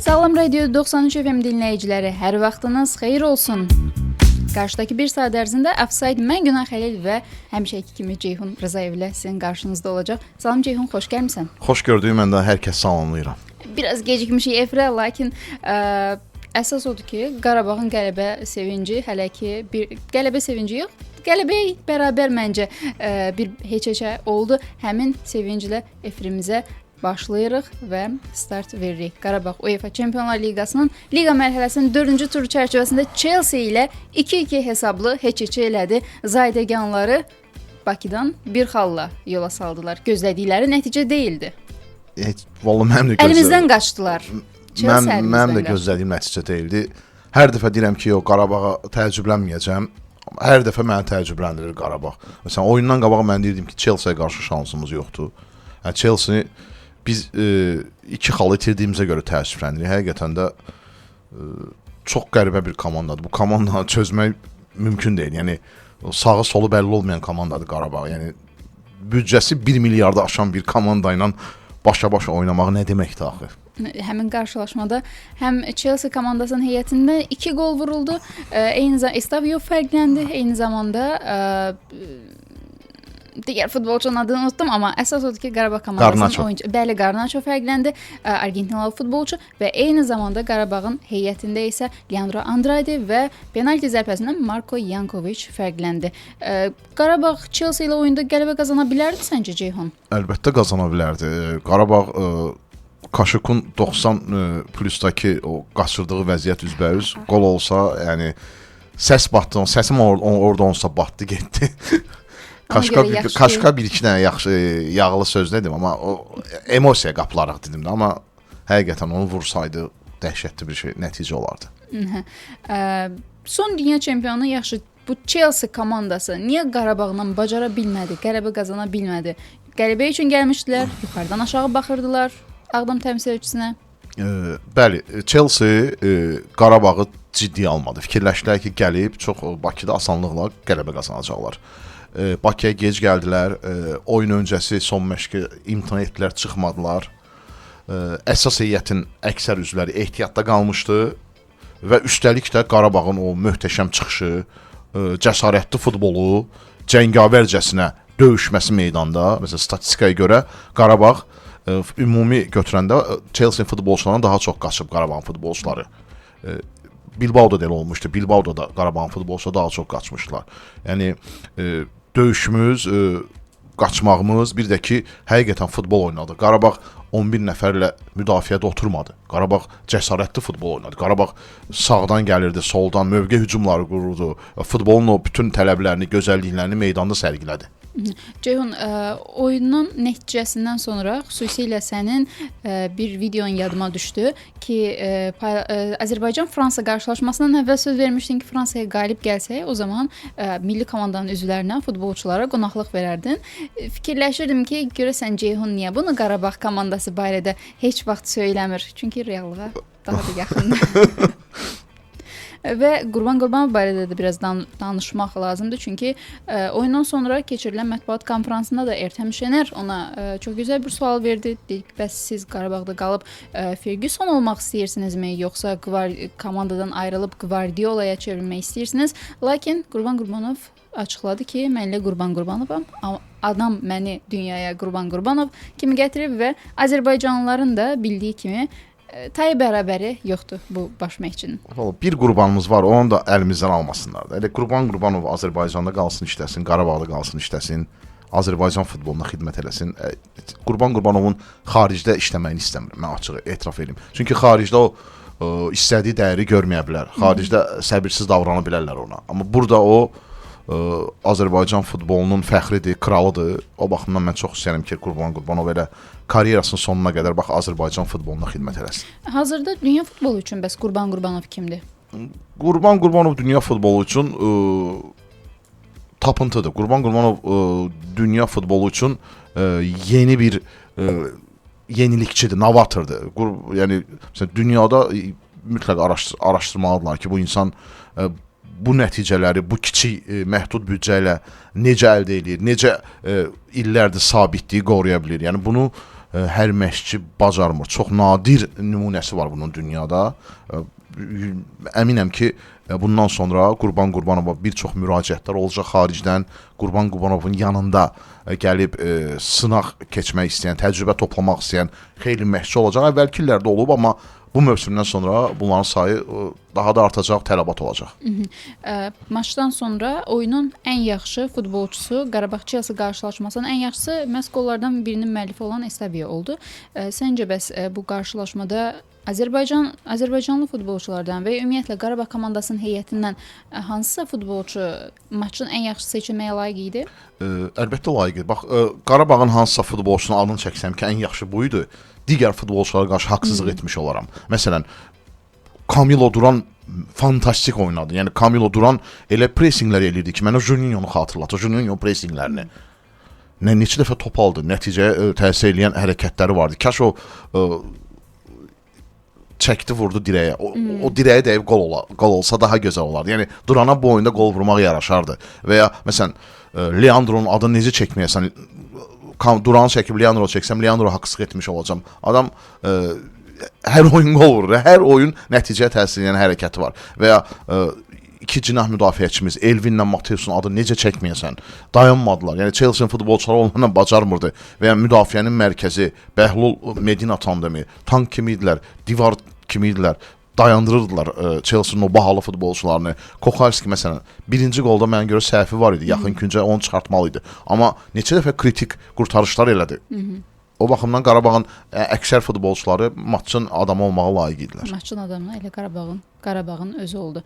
Sağlam Radio 93 FM dinləyiciləri, hər vaxtınız xeyir olsun. Qarşıdakı bir saat ərzində Offside mən Günay Xəlil və həmişəki kimi Ceyhun Rzayev ilə sizin qarşınızda olacaq. Salam Ceyhun, xoş gəlmisən. Xoş gördük, mən də hər kəs salamlayıram. Biraz gecikmişik efirə, lakin əsas odur ki, Qarabağın qələbə sevinci hələ ki bir qələbə sevinci yox, qələbəyə bərabər məncə bir heç-heçə oldu. Həmin sevinclə efirimizə başlayırıq və start veririk. Qarabağ UEFA Çempionlar Liqasının liqa mərhələsinin 4-cü turu çərçivəsində Chelsea ilə 2-2 hesablı heç-heçə elədi. Zadəganları Bakıdan bir xalla yola saldılar. Gözlədikləri nəticə deyildi. Heç vallah mənim də əlimizdən qaçdılar. Mənim də gözlədiyim nəticə deyildi. Hər dəfə deyirəm ki, yox, Qarabağa təəccüblənməyəcəm. Hər dəfə məni təəccübləndirir Qarabağ. Məsələn, oyundan qabağa mən deyirdim ki, Chelsea-yə qarşı şansımız yoxdur. Yəni Chelsea-ni biz 2 xal itirdiyimizə görə təəssüflənirik. Həqiqətən də çox qəribə bir komandadır. Bu komandanı çözmək mümkün deyil. Yəni sağı solu bəlli olmayan komandadır Qarabağ. Yəni büdcəsi 1 milyardı aşan bir komanda ilə başa-başa oynamaq nə deməkdir axı? Həmin qarşılaşmada həm Chelsea komandasının heyətində 2 qol vuruldu. Eyni zamanda Estavio fərqləndi. Eyni zamanda digər futbolçunun adını unutdum, amma əsas odur ki, Qarabağ komandasının oyunçu, bəli, Garnacho fərqləndi, Argentinalı futbolçu və eyni zamanda Qarabağın heyətində isə Leandro Andrade və penalti zərbəsindən Marko Yankovic fərqləndi. Qarabağ Chelsea ilə oyunda qələbə qazana bilərdi səncə Ceyhun? Əlbəttə qazana bilərdi. Qarabağ Kaşukun 90 plusdakı o qaçırdığı vəziyyət üzbəüz qol olsa, yəni səs batdı, səsim orada olsa batdı, getdi. Kaşka bir iki dənə yaxşı yağlı söz dedim, amma o emosiya qapılaraq dedim də, amma həqiqətən onu vursaydı dəhşətli bir şey nəticə olardı. Son dünya çempionu yaxşı bu Chelsea komandası niyə Qarabağla bacara bilmədi, qələbə qazana bilmədi? Qələbə üçün gəlmişdilər, yuxarıdan aşağı baxırdılar Ağdam təmsilçisinə. Bəli, Chelsea Qarabağı ciddiyə almadı. Fikirləşdilər ki, gəlib çox Bakıda asanlıqla qələbə qazanacaqlar. Bakıya gec gəldilər, oyun öncəsi son məşqi imtina etdilər, çıxmadılar. Əsas heyətin əksər üzvləri ehtiyatda qalmışdı və üstəlik də Qarabağın o möhtəşəm çıxışı, cəsarətli futbolu, cəngavərcəsinə döyüşməsi meydanda, məsələn, statistikaya görə Qarabağ ümumi götürəndə Chelsea futbolçularından daha çox qaçıb Qarabağın futbolçuları. Bilbao'da da elə olmuşdu. Bilbao'da da Qarabağın futbolçuları daha çox qaçmışdılar. Yəni döyüşümüz, qaçmağımız, bir də ki, həqiqətən futbol oynadı. Qarabağ 11 nəfərlə müdafiədə oturmadı. Qarabağ cəsarətli futbol oynadı. Qarabağ sağdan gəlirdi, soldan mövqe hücumları qururdu. Futbolun o bütün tələblərini, gözəlliklərini meydanda sərgilədi. Ceyhun, oyunun nəticəsindən sonra xüsusilə sənin bir videon yadıma düşdü ki, Azərbaycan-Fransa qarşılaşmasından əvvəl söz vermişdin ki, Fransaya qalib gəlsək, o zaman milli komandanın üzvlərinə, futbolçulara qonaqlıq verərdin. Fikirləşirdim ki, görəsən Ceyhun niyə bunu Qarabağ komandası barədə heç vaxt söyləmir? Çünki reallığa daha da yaxındır. Və Qurban Qurbanov barədə də biraz danışmaq lazımdır. Çünki oyundan sonra keçirilən mətbuat konfransında da Ertem Şener ona çox gözəl bir sual verdi. Dedi ki, bəs siz Qarabağda qalıb Ferguson olmaq istəyirsinizmi, yoxsa komandadan ayrılıb Guardiola'ya çevrilmək istəyirsiniz? Lakin Qurban Qurbanov açıqladı ki, mən elə Qurban Qurbanovam. Adam məni dünyaya Qurban Qurbanov kimi gətirib və Azərbaycanlıların da bildiyi kimi tayı bərabəri yoxdur bu baş məşqçinin. Bir qurbanımız var, onu da əlimizdən almasınlar da. Elə Qurban Qurbanov Azərbaycanda qalsın, işləsin, Qarabağda qalsın, işləsin, Azərbaycan futboluna xidmət eləsin. Qurban Qurbanovun xaricdə işləməyini istəmirəm, mən açıq etiraf edeyim. Çünki xaricdə o istədiyi dəyəri görməyə bilər. Xaricdə səbirsiz davrana bilərlər ona. Amma burada o Azərbaycan futbolunun fəxridir, kralıdır. O baxımdan mən çox istəyirəm ki, Qurban Qurbanov elə karyerasının sonuna qədər bax Azərbaycan futboluna xidmət eləsin. Hazırda dünya futbolu üçün bəs Qurban Qurbanov kimdir? Qurban Qurbanov dünya futbolu üçün tapıntıdır. Qurban Qurbanov dünya futbolu üçün yeni bir yenilikçidir, novatordur. Yəni məsələn dünyada mütləq araşdırmalıdırlar ki, bu insan bu nəticələri bu kiçik məhdud büdcə ilə necə əldə eləyir, necə illərdir sabitliyi qoruya bilir. Yəni bunu Hər məşqçi bacarmır. Çox nadir nümunəsi var bunun dünyada. Əminəm ki, bundan sonra Qurban Qurbanova bir çox müraciətlər olacaq xaricdən. Qurban Qurbanovun yanında gəlib sınaq keçmək istəyən, təcrübə toplamaq istəyən xeyli məşqçi olacaq. Əvvəlki illərdə olub, amma bu mövsümdən sonra bunların sayı daha da artacaq, tələbat olacaq. Maçdan sonra oyunun ən yaxşı futbolçusu, Qarabağ Chelsea qarşılaşmasının ən yaxşısı məhz qollardan birinin müəllifi olan Estavio oldu. Səncə bəs bu qarşılaşmada Azərbaycanlı futbolçulardan və ümumiyyətlə Qarabağ komandasının heyətindən hansısa futbolçu maçın ən yaxşısı seçilməyə layiq idi? Əlbəttə layiq idi. Bax, Qarabağın hansısa futbolçunun adını çəksəm ki, ən yaxşı bu idi, digər futbolçulara qarşı haqsızlıq etmiş olaram. Məsələn, Camilo Duran fantastik oynadı. Yəni Camilo Duran elə pressinqlər eləyirdi ki, mənə Juninho-nu xatırlatır. Juninho pressinqlərini. Neçə dəfə top aldı, nəticəyə təsir eləyən hərəkətləri vardı. Kaş o çəkdi, vurdu dirəyə. O dirəyə dəyib qol olsa daha gözəl olardı. Yəni Durana bu oyunda qol vurmaq yaraşardı. Və ya məsələn Leandro'nun adını necə çəkməyəsən, Duranı çəkib Leandro çəksəm, Leandro haqsızlıq etmiş olacağam. Adam hər oyun qol vurur. Hər oyun nəticəyə təsir edən hərəkəti var. Və ya iki cinah müdafiəçimiz Elvinlə Mateusun adını necə çəkməyəsən, dayanmadılar. Yəni Chelsea-nin futbolçuları onlarla bacarmırdı. Və ya müdafiənin mərkəzi Bəhlul Medina tandemi tank kimi idilər, divar kimi idilər. Dayandırırdılar Chelsea-nin o bahalı futbolçularını. Kokalski məsələn, birinci qolda mənə görə səhvi var idi. Yaxın küncə onu çıxartmalı idi. Amma neçə dəfə kritik qurtarışlar elədi. O baxımdan Qarabağın əksər futbolçuları maçın adamı olmağa layiq idilər. Maçın adamı elə Qarabağın özü oldu.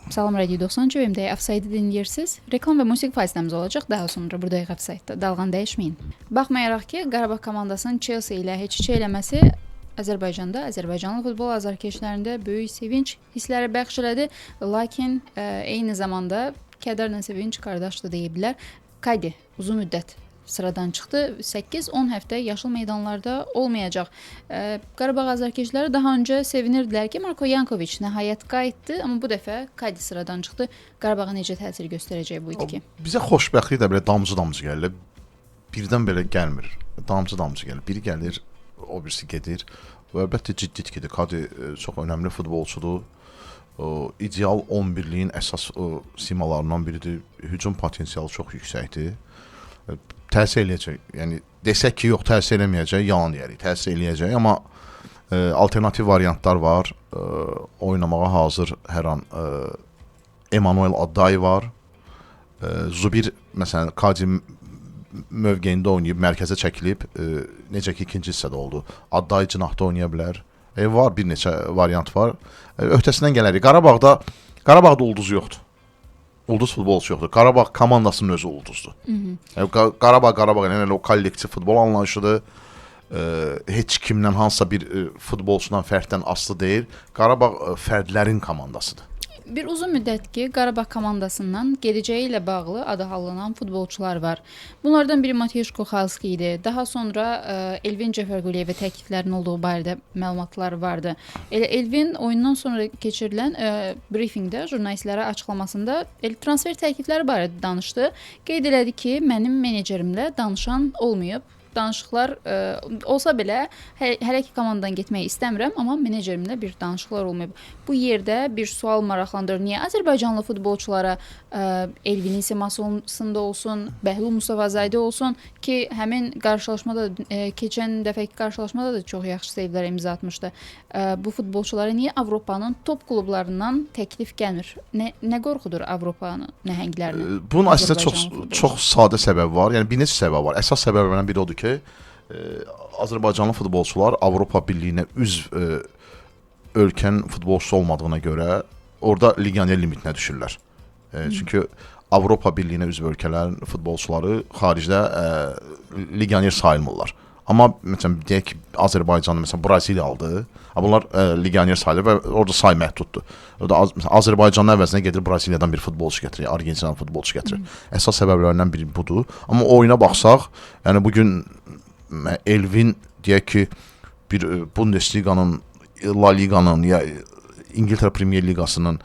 Salam Radio 93 FM-də Offside-ı dinləyirsiniz. Reklam və musiqi fasiləmiz olacaq. Daha sonra buradayıq Offside-da. Dalğanı dəyişməyin. Baxmayaraq ki, Qarabağ komandasının Chelsea ilə heç-heçə eləməsi Azərbaycanda, Azərbaycanlı futbol azarkeşlərində böyük sevinc hissləri bəxş elədi. Lakin eyni zamanda kədərlə sevinc qardaşdır deyə bilər. Kadi uzun müddət sıradan çıxdı. 8-10 həftə yaşıl meydanlarda olmayacaq. Qarabağ azarkeşləri daha öncə sevinirdilər ki, Marko Yankoviç nəhayət qayıtdı, amma bu dəfə Kadi sıradan çıxdı. Qarabağa necə təsir göstərəcək bu itki? Bizə xoşbəxtlik də belə damcı-damcı gəlir. Birdən belə gəlmir. Damcı-damcı gəlir. Biri gəlir, o birisi gedir. Və əlbəttə ciddi itkidir. Kadi çox önəmli futbolçudur. O, ideal 11-liyin əsas simalarından biridir. Hücum potensialı çox yüksəkdir. Təsir eləyəcək. Yəni desək ki, yox, təsir eləməyəcək, yalan deyərik. Təsir eləyəcək, amma alternativ variantlar var. Oynamağa hazır hər an Emanuel Adday var. Zubir məsələn Kadi mövqeyində oynayıb, mərkəzə çəkilib, necə ki ikinci hissədə oldu. Adday cinahda oynaya bilər. Var, bir neçə variant var. Öhdəsindən gələrik. Qarabağda ulduz yoxdur. Ulduz futbolçu yoxdur. Qarabağ komandasının özü ulduzdur. Yəni Qarabağ, yəni elə o kollektiv futbol anlayışıdır. Heç kimdən, hansısa bir futbolçudan, fərddən asılı deyil. Qarabağ fərdlərin komandasıdır. Bir uzun müddət ki, Qarabağ komandasından gedəcəyi ilə bağlı adı hallanan futbolçular var. Bunlardan biri Mateusz Kohalski idi. Daha sonra Elvin Cəfərquliyevə təkliflərin olduğu barədə məlumatlar vardı. Elə Elvin oyundan sonra keçirilən brifinqdə jurnalistlərə açıqlamasında elə transfer təklifləri barədə danışdı. Qeyd elədi ki, mənim menecerimlə danışan olmayıb. Danışıqlar olsa belə hələ ki komandadan getmək istəmirəm, amma menecerimlə bir danışıqlar olmayıb. Bu yerdə bir sual maraqlandırır. Niyə Azərbaycanlı futbolçulara Elvinin simasında olsun, Bəhlul Mustafazadə olsun ki, həmin qarşılaşmada keçən dəfəki qarşılaşmada da çox yaxşı seyvlər imza atmışdı. Bu futbolçulara niyə Avropanın top klublarından təklif gəlmir? Nə qorxudur Avropanın nəhənglərini? Bunun əslində çox sadə səbəbi var. Yəni bir neçə səbəb var. Əsas səbəblərdən biri odur ki, Azərbaycanlı futbolçular Avropa Birliyinə üzv ölkənin futbolçusu olmadığına görə orada legioner limitinə düşürlər. Çünki Avropa Birliyinə üzv ölkələrin futbolçuları xaricdə legioner sayılmırlar. Amma məsələn deyək ki, Azərbaycanı məsələn Braziliya aldı. Bunlar legioner sayılır və orada say məhduddur. Orada məsələn Azərbaycanın əvəzinə gedir Braziliyadan bir futbolçu gətirir, Argentinadan futbolçu gətirir. Əsas səbəblərindən biri budur. Amma oyuna baxsaq, yəni bu gün Elvin deyək ki, bir Bundesliqanın, La Liqanın ya İngiltərə Premyer Liqasının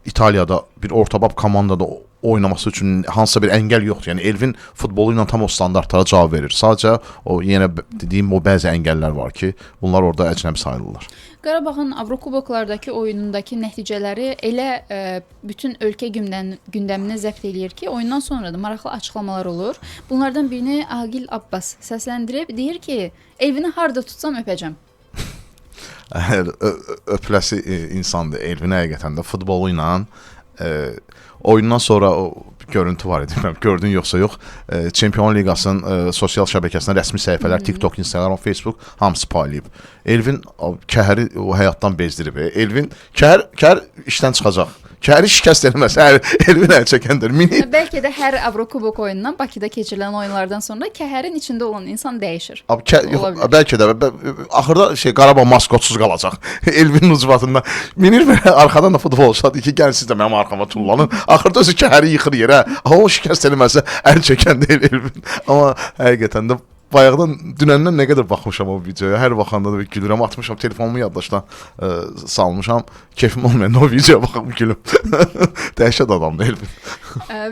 İtaliyada bir ortabab komandada oynaması üçün hansısa bir əngəl yoxdur. Yəni Elvin futbolu ilə tam o standartlara cavab verir. Sadəcə o yenə dediyim o bəzi əngəllər var ki, bunlar orada əcnəbi sayılırlar. Qarabağın Avrokuboklardakı oyunundakı nəticələri elə bütün ölkə gündəmini zəbt eləyir ki, oyundan sonra da maraqlı açıqlamalar olur. Bunlardan birini Aqil Abbas səsləndirib, deyir ki, Elvini harda tutsam öpəcəm. Öpüləsi insandır Elvin həqiqətən də futbolu ilə. Oyundan sonra o görüntü var idi. Bilmirəm, gördün yoxsa yox. Çempion Liqasının sosial şəbəkəsində rəsmi səhifələr TikTok, Instagram, Facebook hamısı paylayıb. Elvin Kəhəri o həyatdan bezdirib. Elvin Kəhər işdən çıxacaq. Kəhəri şikəst eləməsə Elvin əl çəkəndir. Mini Bəlkə də hər Avrokubok oyunundan, Bakıda keçirilən oyunlardan sonra Kəhərin içində olan insan dəyişir. Abi, yox, bəlkə də axırda Qarabağ maskotsuz qalacaq. Elvinin ucbatında minir və arxadan da futbolçular deyir ki, gəlin siz də mənim arxama tullanın. Axırda özü Kəhəri yıxır yerə. O şikəst eləməsə əl çəkən deyil Elvin. Amma həqiqətən də bayaqdan dünəndən nə qədər baxmışam o videoya. Hər baxanda da bir gülürəm. Atmışam telefonumu yaddaşdan salmışam. Kefim olmayanda o videoya baxım gülüm. Dəhşət adamdır Elvin.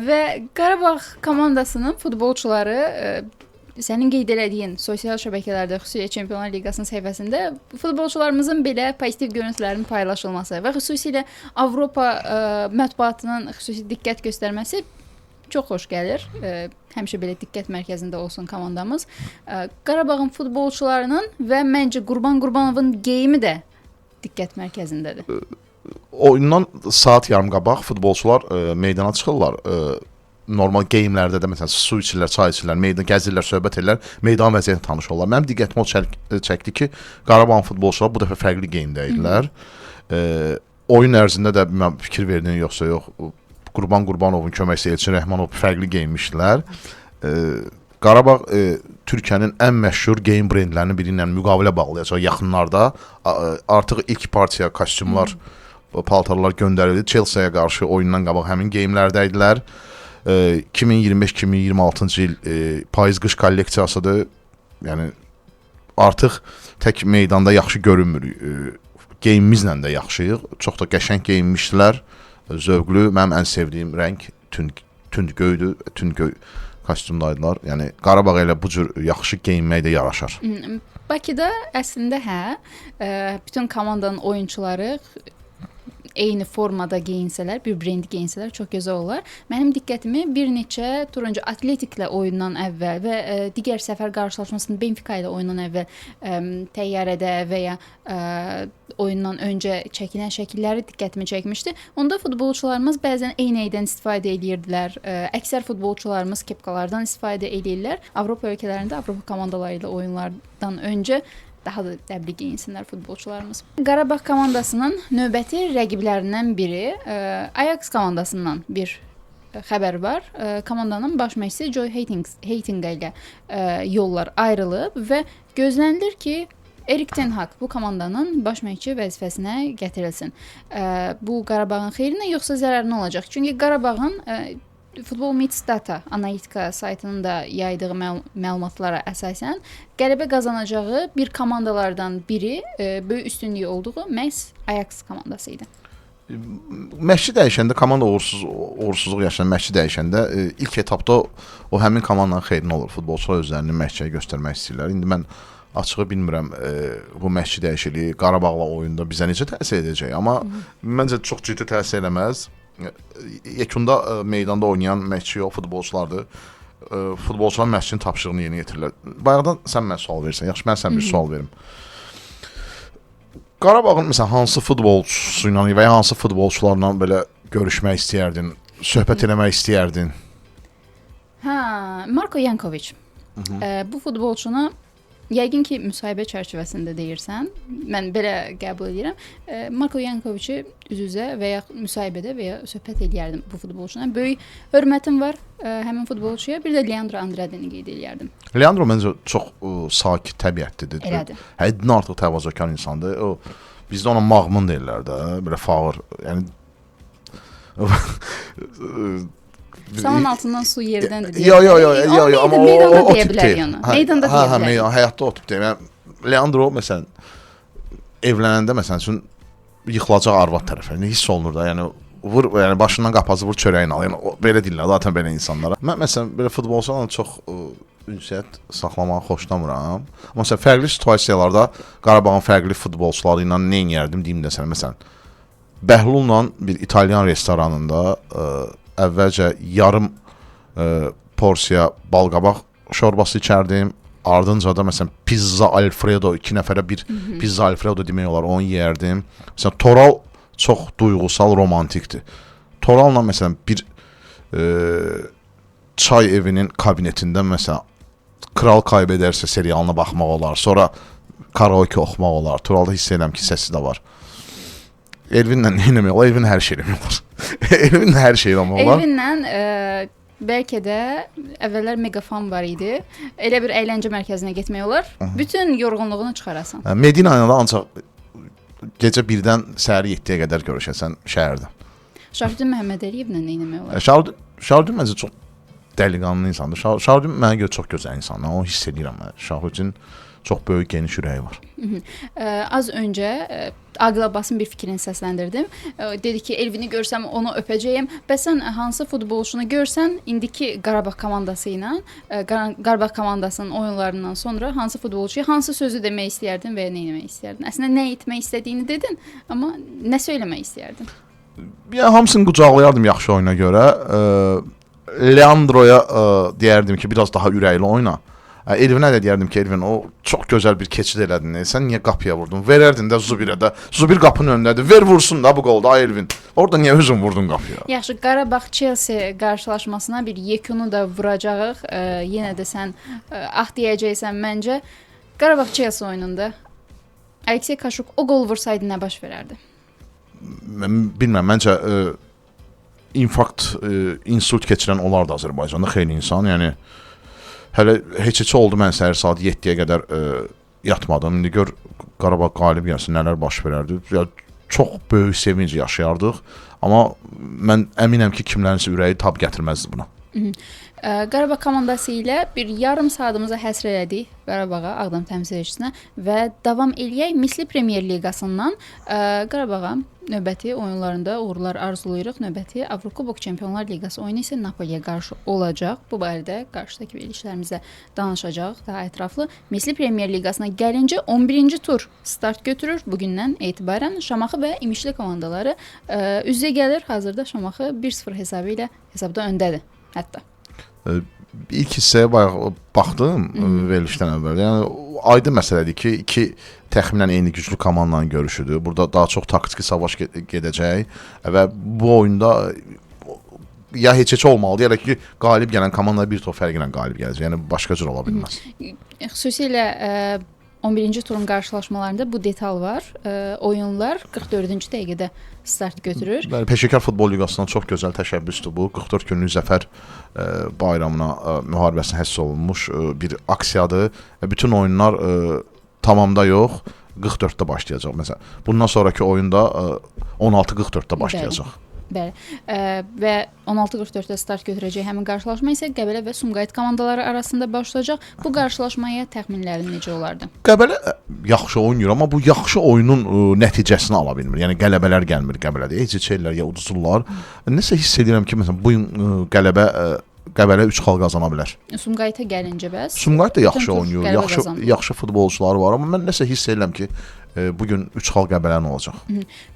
Və Qarabağ komandasının futbolçuları sənin qeyd elədiyin sosial şəbəkələrdə, xüsusilə Çempionlar Liqasının səhifəsində futbolçularımızın belə pozitiv görüntülərinin paylaşılması və xüsusilə Avropa mətbuatının xüsusi diqqət göstərməsi çox xoş gəlir. Həmişə belə diqqət mərkəzində olsun komandamız. Qarabağın futbolçularının və məncə Qurban Qurbanovun geyimi də diqqət mərkəzindədir. Oyundan saat yarım qabaq futbolçular meydana çıxırlar. Normal geyimlərdə də məsələn su içirlər, çay içirlər, meydan gəzirlər, söhbət edirlər, meydan vəziyyətinə tanış olurlar. Mənim diqqətimi o çəkdi ki, Qarabağın futbolçuları bu dəfə fərqli geyimdə idilər. Oyun ərzində də bilməm fikir verdin yoxsa yox, Qurban Qurbanovun köməkçisi Elçin Rəhmanov fərqli geyinmişdilər. Qarabağ Türkiyənin ən məşhur geyim brendlərinin biri ilə müqavilə bağlayacaq yaxınlarda. Artıq ilk partiya kostyumlar, paltarlar göndərildi. Chelsea-yə qarşı oyundan qabaq həmin geyimlərdə idilər. 2025-2026-cı il payız-qış kolleksiyasıdır. Yəni artıq tək meydanda yaxşı görünmürük. Geyimimizlə də yaxşıyıq. Çox da qəşəng geyinmişdilər. Zövqlü. Mənim ən sevdiyim rəng tünd göydür. Tünd göy kostyumdaydılar. Yəni Qarabağ elə bu cür yaxşı geyinmək də yaraşar. Bakıda əslində bütün komandanın oyunçuları eyni formada geyinsələr, bir brend geyinsələr çox gözəl olar. Mənim diqqətimi bir neçə tur öncə Atletiklə oyundan əvvəl və digər səfər qarşılaşmasının Benfica ilə oyundan əvvəl təyyarədə və ya oyundan öncə çəkilən şəkilləri diqqətimi çəkmişdi. Onda futbolçularımız bəzən eynəkdən istifadə edirdilər. Əksər futbolçularımız kepkalardan istifadə edirlər. Avropa ölkələrində Avropa komandaları ilə oyunlardan öncə daha da dəbli geyinsinlər futbolçularımız. Qarabağ komandasının növbəti rəqiblərindən biri Ajax komandasından bir xəbər var. Komandanın baş məşqçisi Joy Heitinga ilə yollar ayrılıb və gözlənilir ki, Erik ten Hag bu komandanın baş məşqçi vəzifəsinə gətirilsin. Bu Qarabağın xeyrinə yoxsa zərərinə olacaq? Çünki Qarabağın Futbol Meets Data analitika saytının da yaydığı məlumatlara əsasən qələbə qazanacağı bir komandalardan biri böyük üstünlüyü olduğu məhz Ajax komandası idi. Məşqçi dəyişəndə, komanda uğursuzluq yaşayan məşqçi dəyişəndə ilk etapda o həmin komandanın xeyrinə olur. Futbolçular özlərini məşqçiyə göstərmək istəyirlər. İndi mən açığı bilmirəm bu məşqçi dəyişikliyi Qarabağla oyunda bizə necə təsir edəcək, amma məncə çox ciddi təsir eləməz. Yekunda meydanda oynayan məşqçi yox, futbolçulardır. Futbolçular məşqçinin tapşırığını yerinə yetirirlər. Bayaqdan sən mənə sual verirsən, yaxşı mən sənə bir sual verim. Qarabağın məsələn hansı futbolçusu ilə və ya hansı futbolçularla belə görüşmək istəyərdin, söhbət eləmək istəyərdin? Hə, Marko Yankovic. Bu futbolçunu yəqin ki, müsahibə çərçivəsində deyirsən, mən belə qəbul edirəm. Marko Yankoviçi üz-üzə və ya müsahibədə və ya söhbət eləyərdim bu futbolçuna. Böyük hörmətim var həmin futbolçuya. Bir də Leandro Andradeni qeyd eləyərdim. Leandro məncə çox sakit təbiətlidir. Elədir. Həddindən artıq təvazökar insandır. O bizdə ona mağmın deyirlər də, belə fağır. Yəni Saman altından su yerdəndir. Yo, amma o tip deyil. Meydanda deyə bilər. Hə, həyatda o tip deyil. Yəni, Leandro məsələn evlənəndə məsələn üçün yıxılacaq arvad tərəfə. Hiss olunur da, yəni Vur, yəni başından qapazı vur, çörəyini al. Yəni belə deyirlər zaten belə insanlara. Mən məsələn belə futbolçularla çox ünsiyyət saxlamağı xoşlamıram. Amma məsələn fərqli situasiyalarda Qarabağın fərqli futbolçuları ilə nə edərdim deyim də sənə. Məsələn Bəhlulla bir İtalyan restoranında əvvəlcə yarım porsiya balqabaq şorbası içərdim. Ardınca da məsələn pizza Alfredo, 2 nəfərə bir pizza Alfredo demək olar, onu yeyərdim. Məsələn Toral çox duyğusal, romantikdir. Toralla məsələn bir çay evinin kabinetində məsələn Kral kaybedersə serialına baxmaq olar. Sonra karaoke oxumaq olar. Toralda hiss edirəm ki, səsi də var. Elvinlə nə etmək olar? Elvin hər şey eləmək olar. Elvinlə hər şey eləmək olar. Elvinlə bəlkə də əvvəllər Megafan var idi. Elə bir əyləncə mərkəzinə getmək olar. Bütün yorğunluğunu çıxarasan. Medina ilə də ancaq gecə 1-dən səhər 7-yə qədər görüşəsən şəhərdə. Şahrudin Məhəmmədəliyevlə nə etmək olar? Şahrudin məncə çox dəliqanlı insandır. Şahrudin mənə görə çox gözəl insandır. Onu hiss edirəm mən. Şahrudin çox böyük, geniş ürəyi var. Az öncə Aqil Abbasın bir fikrini səsləndirdim. Dedi ki, Elvini görsəm onu öpəcəyəm. Bəs sən hansı futbolçunu görsən, indiki Qarabağ komandası ilə, Qarabağ komandasının oyunlarından sonra hansı futbolçuya hansı sözü demək istəyərdin və ya nə etmək istəyərdin? Əslində nə etmək istədiyini dedin, amma nə söyləmək istəyərdin? Yəni hamısını qucaqlayardım yaxşı oyuna görə. Leandroya deyərdim ki, biraz daha ürəkli oyna. Elvinə də deyərdim ki, Elvin, o çox gözəl bir keçid elədin. Sən niyə qapıya vurdun? Verərdin də Zubirə də. Zubir qapının önündədir. Ver vursun da bu qolda ay Elvin. Orada niyə özün vurdun qapıya? Yaxşı, Qarabağ Chelsea qarşılaşmasına bir yekunu da vuracağıq. Yenə də sən ah deyəcəksən məncə. Qarabağ Chelsea oyununda Aleksey Kaşuk o qol vursaydı nə baş verərdi? Mən bilmirəm, məncə infarkt, insult keçirən olardı Azərbaycanda xeyli insan. Yəni hələ heç oldu, mən səhər saat 7-yə qədər yatmadım. İndi gör Qarabağ qalib gəlsin, nələr baş verərdi. Ya, çox böyük sevinc yaşayardıq. Amma mən əminəm ki, kimlərinsə ürəyi tab gətirməzdi buna. Qarabağ komandası ilə bir yarım saatımızı həsr elədik Qarabağa, Ağdam təmsilçisinə və davam eləyək Misli Premyer Liqasından. Qarabağa növbəti oyunlarında uğurlar arzulayırıq. Növbəti Avrokubok Çempionlar Liqası oyunu isə Napoliyə qarşı olacaq. Bu barədə qarşıdakı verilişlərimizdə danışacağıq daha ətraflı. Misli Premyer Liqasına gəlincə 11-ci tur start götürür. Bugündən etibarən Şamaxı və İmişli komandaları üz-üzə gəlir. Hazırda Şamaxı 1-0 hesabı ilə hesabda öndədir hətta. İlk hissəyə bayaq baxdım verilişdən əvvəl. Yəni aydın məsələdir ki, iki təxminən eyni güclü komandanın görüşüdür. Burada daha çox taktiki savaş gedəcək və bu oyunda ya heç olmalıdır, ya da ki, qalib gələn komanda bir top fərqi ilə qalib gələcək. Yəni başqa cür ola bilməz. Xüsusilə 11-ci turun qarşılaşmalarında bu detal var. Oyunlar 44-cü dəqiqədə start götürür. Bəli, Peşəkar Futbol Liqasından çox gözəl təşəbbüsdür bu. 44 günlük zəfər bayramına, müharibəsinə həsr olunmuş bir aksiyadır. Bütün oyunlar tamamda yox, 44-də başlayacaq. Məsələn, bundan sonrakı oyunda 16:44-də başlayacaq. Bəli. Və 16:44-də start götürəcək həmin qarşılaşma isə Qəbələ və Sumqayıt komandaları arasında başlayacaq. Bu qarşılaşmaya təxminlərin necə olardı? Qəbələ yaxşı oynayır, amma bu yaxşı oyunun nəticəsini ala bilmir. Yəni qələbələr gəlmir Qəbələdə. Heç ellər ya uduzurlar. Nəsə hiss edirəm ki, məsələn, bu gün Qəbələ 3 xal qazana bilər. Sumqayıta gəlincə bəs? Sumqayıt da yaxşı oynayır, yaxşı futbolçuları var, amma mən nəsə hiss edirəm ki, bu gün 3 xal Qəbələnin olacaq.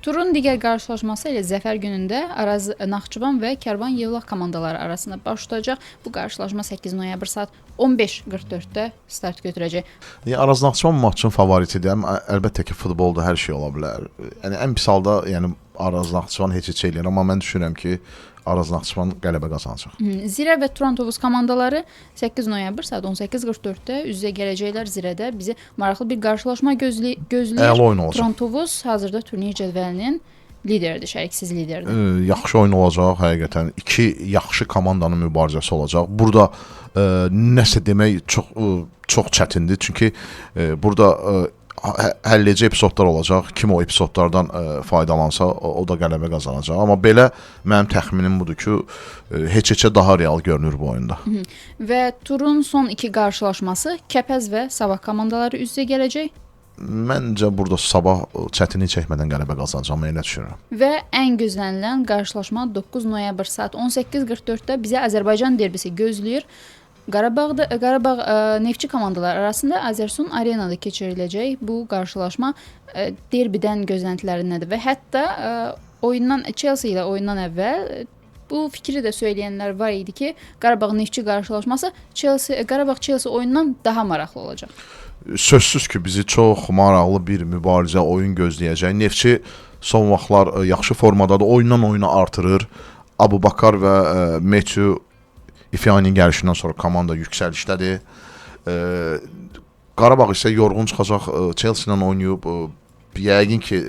Turun digər qarşılaşması elə Zəfər günündə Araz Naxçıvan və Kərvan Yevlax komandaları arasında baş tutacaq. Bu qarşılaşma 8 noyabr saat 15:44-də start götürəcək. Yəni Araz Naxçıvan maçın favoritidir. Əlbəttə ki, futbolda hər şey ola bilər. Yəni ən pis halda, yəni Araz Naxçıvan heç eləyir, amma mən düşünürəm ki, Araz Naxçıvan qələbə qazanacaq. Zirə və Turan Tovuz komandaları 8 noyabr saat 18:44-də üz-üzə gələcəklər. Zirədə bizi maraqlı bir qarşılaşma gözləyir. Əla oyun olacaq. Turan Tovuz hazırda turnir cədvəlinin lideridir, şəriksiz lideridir. Yaxşı oyun olacaq həqiqətən. İki yaxşı komandanın mübarizəsi olacaq. Burada nəsə demək çox çətindir. Çünki burada həlledici epizodlar olacaq. Kim o epizodlardan faydalansa, o da qələbə qazanacaq. Amma belə mənim təxminim budur ki, heç-heçə daha real görünür bu oyunda. Və turun son iki qarşılaşması Kəpəz və Sabah komandaları üz-üzə gələcək. Məncə burada Sabah çətinlik çəkmədən qələbə qazanacaq, mən elə düşünürəm. Və ən gözlənilən qarşılaşma 9 noyabr saat 18:44-də bizə Azərbaycan derbisi gözləyir. Qarabağ Neftçi komandaları arasında Azərsun Arenada keçiriləcək bu qarşılaşma derbidən gözləntilərin nədir? Və hətta oyundan Chelsea ilə oyundan əvvəl bu fikri də söyləyənlər var idi ki, Qarabağ Neftçi qarşılaşması Chelsea Qarabağ Chelsea oyunundan daha maraqlı olacaq. Sözsüz ki, bizi çox maraqlı bir mübarizə, oyun gözləyəcək. Neftçi son vaxtlar yaxşı formadadır, oyundan oyuna artırır. Abubakar və Matthew Ifeanyin gəlişindən sonra komanda yüksəlişdədir. Qarabağ isə yorğun çıxacaq, Chelsea ilə oynayıb. Yəqin ki,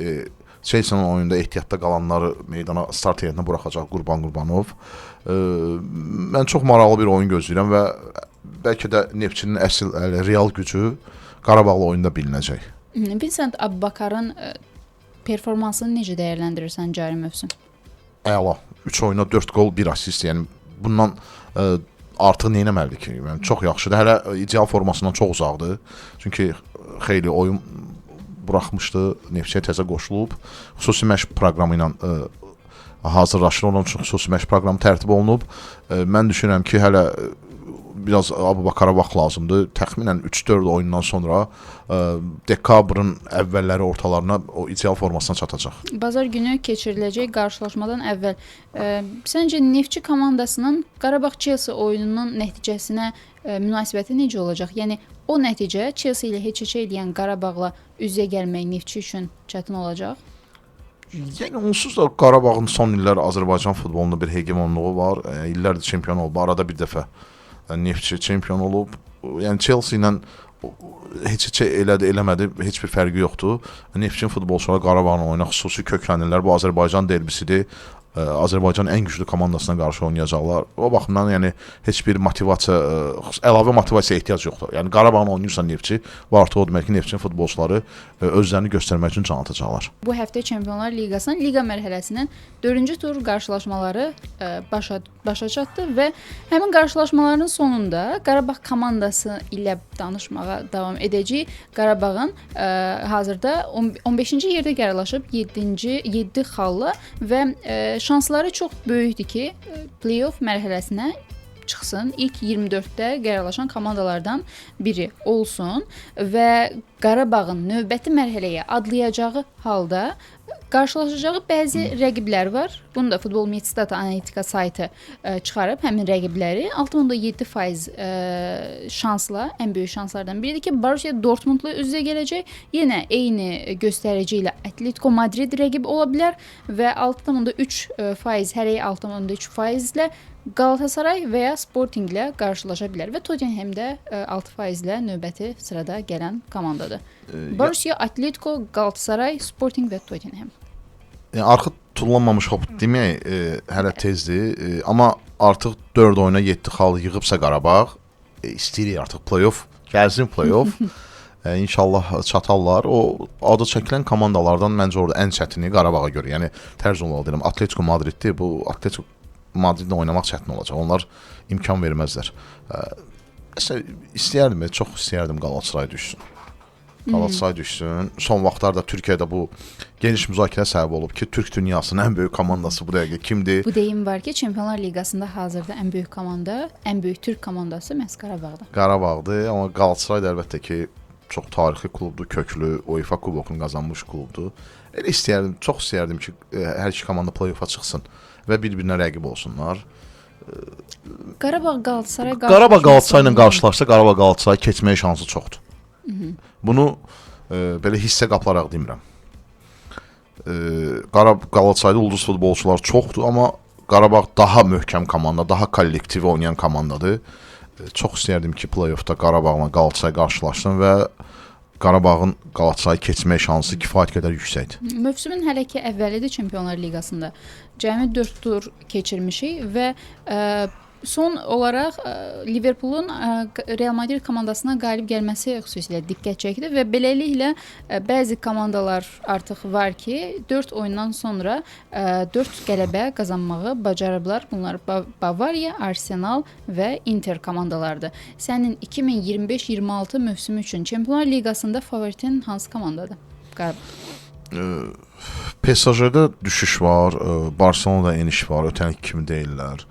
Chelsea-nin oyunda ehtiyatda qalanları meydana start heyətinə buraxacaq Qurban Qurbanov. Mən çox maraqlı bir oyun gözləyirəm və bəlkə də Neftçinin əsl real gücü Qarabağla oyunda bilinəcək. Vincent Abubakarın performansını necə dəyərləndirirsən cari mövsüm? Əla. 3 oyuna 4 qol, 1 assist. Yəni bundan artıq nə etməlidir ki? Yəni çox yaxşıdır. Hələ ideal formasından çox uzaqdır. Çünki xeyli oyun buraxmışdı, Neftçiyə təzə qoşulub. Xüsusi məşq proqramı ilə hazırlaşır. Onun üçün xüsusi məşq proqramı tərtib olunub. Mən düşünürəm ki, hələ biraz Abubakara vaxt lazımdır. Təxminən 3-4 oyundan sonra dekabrın əvvəlləri, ortalarına o ideal formasına çatacaq. Bazar günü keçiriləcək qarşılaşmadan əvvəl səncə Neftçi komandasının Qarabağ Chelsea oyununun nəticəsinə münasibəti necə olacaq? Yəni o nəticə Chelsea ilə heç-heçə eləyən Qarabağla üz-üzə gəlmək Neftçi üçün çətin olacaq? Yəni onsuz da Qarabağın son illər Azərbaycan futbolunda bir hegemonluğu var. İllərdir çempion olub. Arada bir dəfə Neftçi çempion olub. Yəni Chelsea ilə heç-heçə elədi, eləmədi, heç bir fərqi yoxdur. Neftçinin futbolçuları Qarabağın oyuna xüsusi köklənirlər. Bu Azərbaycan derbisidir. Azərbaycanın ən güclü komandasına qarşı oynayacaqlar. O baxımdan yəni heç bir motivasiya, əlavə motivasiyaya ehtiyac yoxdur. Yəni Qarabağın oynayırsa Neftçi, bu artıq o demək ki, Neftçinin futbolçuları özlərini göstərmək üçün can atacaqlar. Bu həftə Çempionlar Liqasının liqa mərhələsinin 4-cü tur qarşılaşmaları başa çatdı və həmin qarşılaşmaların sonunda Qarabağ komandası ilə danışmağa davam edəcəyik. Qarabağın hazırda 15-ci yerdə qərarlaşıb 7 xalla və şansları çox böyükdür ki, play-off mərhələsinə çıxsın. İlk 24-də qərarlaşan komandalardan biri olsun və Qarabağın növbəti mərhələyə adlayacağı halda qarşılaşacağı bəzi rəqiblər var. Bunu da Futbol Metadata analitika saytı çıxarıb həmin rəqibləri 6.7% şansla, ən böyük şanslardan biridir ki, Borussia Dortmundla üz-üzə gələcək. Yenə eyni göstərici ilə Atletico Madrid rəqib ola bilər və 6.3%, hələyə 6.3% ilə Galatasaray və ya Sporting ilə qarşılaşa bilər və Tottenham də 6% ilə növbəti sırada gələn komandadır. Borussia, Atletico, Galatasaray, Sporting və Tottenham. Yəni arxı tullanmamış hop demək hələ tezdir, amma artıq 4 oyuna 7 xal yığıbsa Qarabağ, istəyirik artıq play-off, gəlsin play-off. İnşallah çatarlar. O adı çəkilən komandalardan məncə orada ən çətini Qarabağa görə, yəni tərz olaraq deyirəm, Atletico Madriddir. Bu Atletico Madridlə oynamaq çətin olacaq. Onlar imkan verməzlər. Məsələn, istəyərdim, çox istəyərdim Galatasaray düşsün. Galatasaray düşsün. Son vaxtlarda Türkiyədə bu geniş müzakirə səbəb olub ki, Türk dünyasının ən böyük komandası bu dəqiqə kimdir? Bu deyim var ki, Çempionlar Liqasında hazırda ən böyük komanda, ən böyük türk komandası məhz Qarabağdır. Qarabağdır, amma Galatasaray da əlbəttə ki, çox tarixi klubdur, köklü, UEFA kubokunu qazanmış klubdur. Elə istəyərdim, çox istəyərdim ki, hər iki komanda play-offa çıxsın və bir-birinə rəqib olsunlar. Qarabağ Galatasaray Qarabağ Galatasaray ilə qarşılaşsa, Qarabağ Galatasaray keçməyə şansı çoxdur. Bunu belə hissə qapılaraq demirəm. Galatasarayda ulduz futbolçular çoxdur, amma Qarabağ daha möhkəm komanda, daha kollektiv oynayan komandadır. Çox istəyərdim ki, play-offda Qarabağla Galatasaray qarşılaşsın və Qarabağın Qalatasarayı keçmək şansı kifayət qədər yüksəkdir. Mövsümün hələ ki əvvəlidir Çempionlar Liqasında. Cəmi 4 tur keçirmişik və Son olaraq Liverpoolun Real Madrid komandasına qalib gəlməsi xüsusilə diqqət çəkdi və beləliklə bəzi komandalar artıq var ki, 4 oyundan sonra 4 qələbə qazanmağı bacarıblar. Bunlar Bavariya, Arsenal və Inter komandalarıdır. Sənin 2025-26 mövsümü üçün Çempionlar Liqasında favoritin hansı komandadır? PSG-də düşüş var, Barselonada eniş var, ötən il kimi deyillər.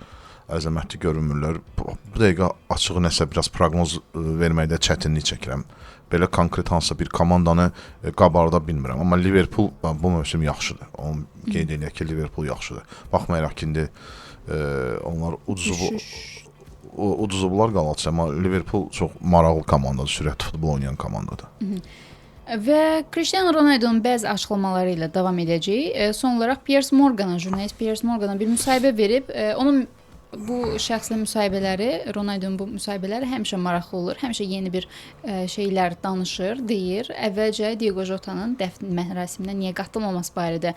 Əzəmətli görünmürlər. Bu dəqiqə açığı nəsə biraz proqnoz verməkdə çətinlik çəkirəm. Belə konkret hansısa bir komandanı qabarda bilmirəm. Amma Liverpool bu mövsüm yaxşıdır. Onu qeyd eləyək ki, Liverpool yaxşıdır. Baxmayaraq ki, indi onlar uduzublar Galatasaray, amma Liverpool çox maraqlı komandadır, sürətli futbol oynayan komandadır. Və Cristiano Ronaldo'nun bəzi açıqlamaları ilə davam edəcəyik. Son olaraq Piers Morgana, jurnalist Piers Morgana bir müsahibə verib. Onun bu şəxslə müsahibələri, Ronaldo'nun bu müsahibələri həmişə maraqlı olur. Həmişə yeni bir şeylər danışır, deyir. Əvvəlcə Diego Jota'nın dəfn mərasiminə niyə qatılmaması barədə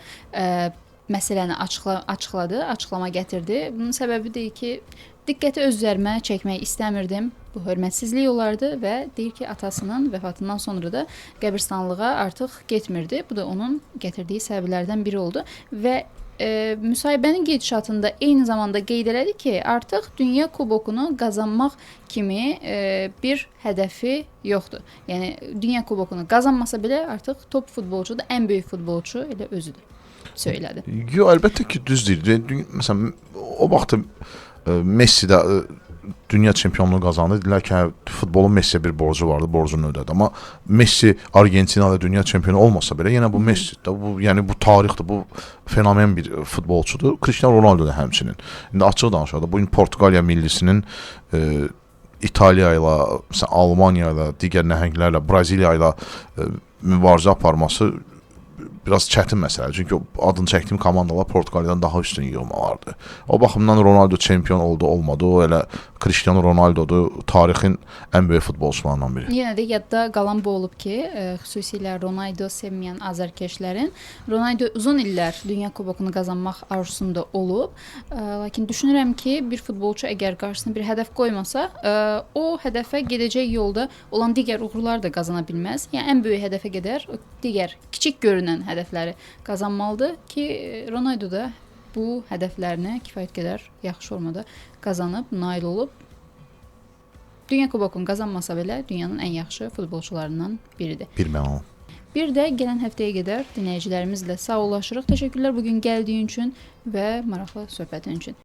məsələni açıqladı, açıqlama gətirdi. Bunun səbəbi deyir ki, diqqəti öz üzərimə çəkmək istəmirdim. Bu hörmətsizlik olardı və deyir ki, atasının vəfatından sonra da qəbirstanlığa artıq getmirdi. Bu da onun gətirdiyi səbəblərdən biri oldu və müsahibənin gedişatında eyni zamanda qeyd elədi ki, artıq Dünya Kubokunu qazanmaq kimi bir hədəfi yoxdur. Yəni Dünya Kubokunu qazanmasa belə artıq top futbolçudur, ən böyük futbolçu elə özüdür. Söylədi. Yox, əlbəttə ki, düz deyir. Məsələn, o vaxt Messi də dünya çempionluğu qazandı. Dedilər ki, hə, futbolun Messiyə bir borcu vardı, borcunu ödədi. Amma Messi Argentinada dünya çempionu olmasa belə yenə bu Messidir. Bu yəni bu tarixdir, bu fenomen bir futbolçudur. Cristiano Ronaldo da həmçinin. İndi açıq danışaq da, bu gün Portuqaliya millisinin İtaliya ilə, məsələn Almaniya ilə, digər nəhənglərlə, Braziliya ilə mübarizə aparması biraz çətin məsələdir. Çünki adını çəkdiyim komandalar Portuqaliyadan daha üstün yığmalardır. O baxımdan Ronaldo çempion oldu, olmadı. O elə Cristiano Ronaldodur, tarixin ən böyük futbolçularından biri. Yenə də yadda qalan bu olub ki, xüsusilə Ronaldo sevməyən azarkeşlərin Ronaldo uzun illər Dünya Kubokunu qazanmaq arzusunda olub. Lakin düşünürəm ki, bir futbolçu əgər qarşısına bir hədəf qoymasa, o hədəfə gedəcək yolda olan digər uğurları da qazana bilməz. Yəni ən böyük hədəfə qədər digər kiçik görünən hədəfləri qazanmalıdır ki, Ronaldo da bu hədəflərini kifayət qədər yaxşı formada qazanıb, nail olub. Dünya Kubokunu qazanmasa belə dünyanın ən yaxşı futbolçularından biridir. Bir mənalı. Bir də gələn həftəyə qədər dinləyicilərimizlə sağollaşırıq. Təşəkkürlər bu gün gəldiyin üçün və maraqlı söhbətin üçün.